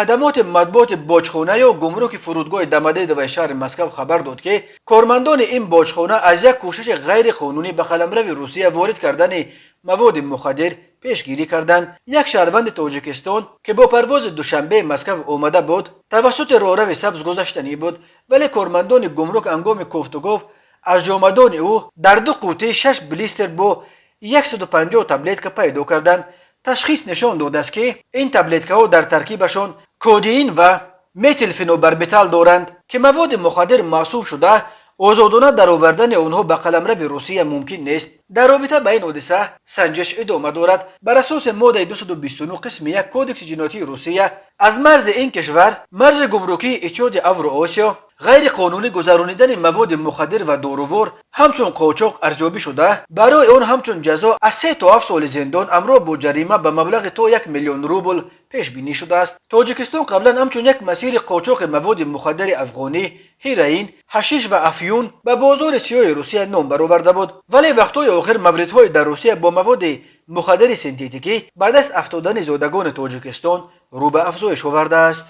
Хадамоти матбуоти боҷхона ё гумруки фурудгоҳи Домодедовои шаҳри Москав хабар дод, ки кормандони ин боҷхона аз як кӯшиши ғайриқонунӣ ба қаламрави Русия ворид кардани маводи мухаддир пешгирӣ карданд. Як шаҳрванди Тоҷикистон, ки бо парвози Душанбеи Москав омада буд, тавассути роҳрави сабз гузаштанӣ буд, вале кормандони гумрук ҳангоми кофтуков аз ҷомадони ӯ дар ду қутӣ шаш блистер бо 150 таблетка пайдо карданд. Ташхис нишон додааст, ки ин таблеткаҳо дар таркибашон кодеин ва метилфенобарбитал доранд, ки маводи мухаддир маҳсуб шуда, озодона даровардани онҳо ба қаламрави Русия мумкин нест. Дар робита ба ин ҳодиса санҷиш идома дорад. Бар асоси моддаи 229 қисми 1 Кодекси ҷиноятии Русия, аз марзи ин кишвар, марзи гумрукии Иттиҳоди Авроосиё, ғайриқонунӣ гузаронидани маводи мухаддир ва дорувор ҳамчун қочоқ арзёбӣ шуда, барои он ҳамчун ҷазо аз 3 то 7 соли зиндон ҳамроҳ бо ҷарима ба маблағи то 1 миллион рубл пешбинӣ шудааст. Тоҷикистон қаблан ҳамчун як масири қочоқи маводи мухаддари афғонӣ, ҳероин, ҳашиш ва афюн ба бозори сиёҳи Русия ном бароварда буд, вале вақтҳои охир мавридҳои дар Русия бо маводи мухаддари синтетикӣ ба даст афтодани зодагони Тоҷикистон рӯ ба афзоиш овардааст.